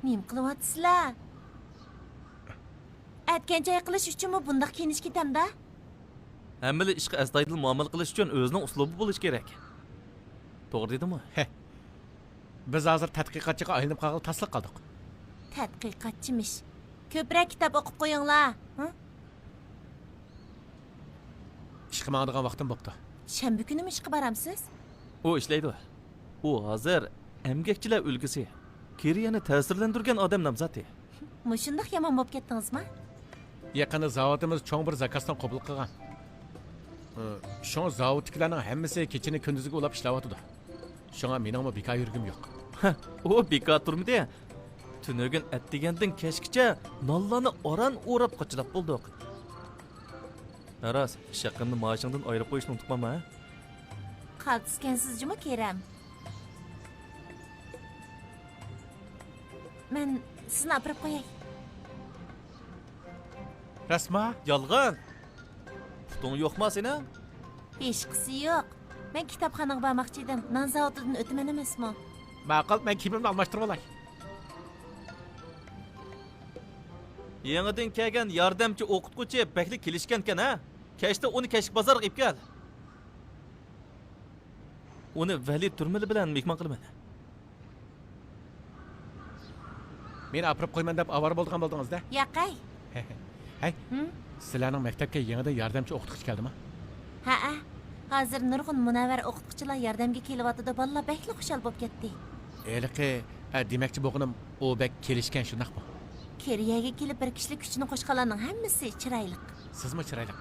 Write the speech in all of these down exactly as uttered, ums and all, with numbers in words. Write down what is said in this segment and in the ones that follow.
نېمە قىلىۋاتىسىلەر؟ ئەتكەن چاي قىلىش ئۈچۈنمۇ بۇنداق كىيىنىش كېتەمدا؟ ھەممىلا ئىشقا ئەستايىدىل مۇئامىلە قىلىش ئۈچۈن ئۆزىنىڭ ئۇسلۇبى بولۇشى كېرەك. توغرا دېدىممۇ؟ ھە. بىز ھازىر تەتقىقاتچىغا ئايلىنىپ قالغىلى تاسلا قالدۇق. تەتقىقاتچىمىش. كۆپرەك كىتاب ئوقۇپ قويۇڭلار. ھە؟ ئىشقا ماڭىدىغان ۋاقتىم بوپتۇ. شەنبە كۈنىمۇ ئىشقا بارامسىز؟ ئۇ ئىشلەيدۇ. ئۇ ھازىر ئەمگەكچىلەر ئۈلگىسى، كېرىيەنى تەسىرلەندۈرگەن ئادەم نامزاتى. مۇشۇنداق يامان بوپ كەتتىڭىزما؟ يېقىندا زاۋۇتىمىز چوڭ بىر زاكازنى قوبۇل قىلغان. ئى، شۇڭا زاۋۇتتىكىلەرنىڭ ھەممىسى كېچىنى كۈندۈزگە ئۇلاپ ئىشلەۋاتىدۇ. شۇڭا مېنىڭمۇ بىكار يۈرگۈم يوق. ھە، ئۇ بىكار تۇرمىدى. تۈنۈگۈن ئەتىگەندىن كەچكىچە نانلارنى ئاران ئوراپ قاچىلاپ بولدۇق. ھە راست، ئىش ھەققىمنى مائاشىڭدىن ئايرىپ قويۇشنى ئۇنتۇپ قالما، ھە؟ قالتىسكەنسىز جۇمۇ كېرەم. مەن سىزنى ئاپىرىپ قوياي. راستما؟ يالغان! پۇتۇڭ يوقما سېنىڭ؟ ھېچقىسى يوق. مەن كىتابخانىغا بارماقچى ئىدىم. نان زاۋۇتىدىن ئۆتىمەن ئەمەسمۇ؟ ماقۇل، مەن كىيىمىمنى ئالماشتۇرۇۋالاي. يېڭىدىن كەلگەن ياردەمچى ئوقۇتقۇچى بەكلا كېلىشكەنكەن ھە؟ كەچتە ئۇنى كەچلىك بازارغا ئېلىپ كەل. ئۇنى ۋەلى تۈرمىلى بىلەن مېھمان قىلىمەن. مېنى ئاپىرىپ قويىمەن دەپ ئاۋارە بولىدىغان بولدىڭىز-دە. ياقەي. ھەي، ھىم؟ سىلەرنىڭ مەكتەپكە يېڭىدىن ياردەمچى ئوقۇتقۇچى كەلدىما؟ ھەئە. ھازىر نۇرغۇن مۇنەۋۋەر ئوقۇتقۇچىلار ياردەمگە كېلىۋاتىدۇ، بالىلار بەكلا خۇشال بولۇپ كەتتى. ھېلىقى، ئە، دېمەكچى بولغىنىم، ئۇ بەك كېلىشكەن، شۇنداقمۇ؟ كېرىيەگە كېلىپ بىر كىشىلىك كۈچىنى قوشقانلارنىڭ ھەممىسى چىرايلىق. سىزمۇ چىرايلىق.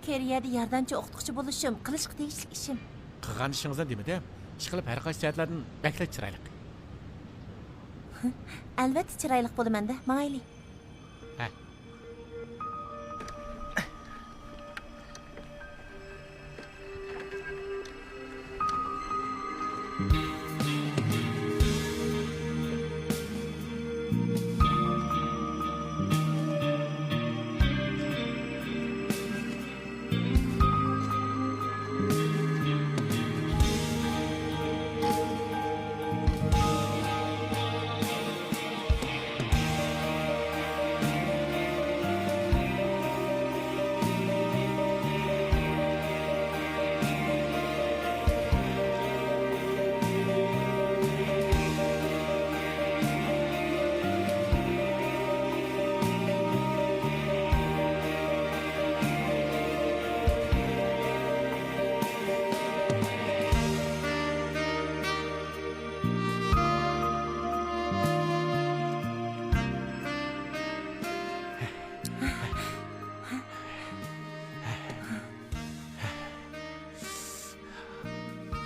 كېرىيەدە ياردەمچى ئوقۇتقۇچى بولۇشۇم قىلىشقا تېگىشلىك ئىشىم. قىلغان ئىشىڭىزنى دېمىدىم. ئىشقىلىپ ھەر قايسى جەھەتلەردىن بەكلا چىرايلىق. ئەلۋەتتە چىرايلىق بولىمەن-دە، ماڭايلى. ھە.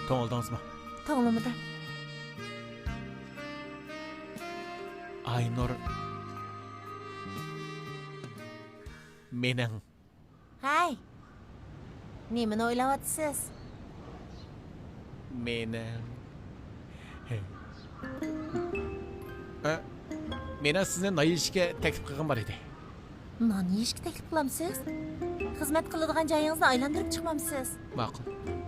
توڭلىدىڭىزمۇ؟ توڭلىمىدىم. ئاينۇر مېنىڭ. ھەي! نېمىنى ئويلاۋاتىسىز؟ مېنىڭ. ئە، مېنىڭ سىزنى نان يېيىشكە تەكلىپ قىلغۇم بار ئىدى. نان يېيىشكە تەكلىپ قىلامسىز؟ خىزمەت قىلىدىغان جايىڭىزنى ئايلاندۇرۇپ چىقمامسىز؟ ماقۇل.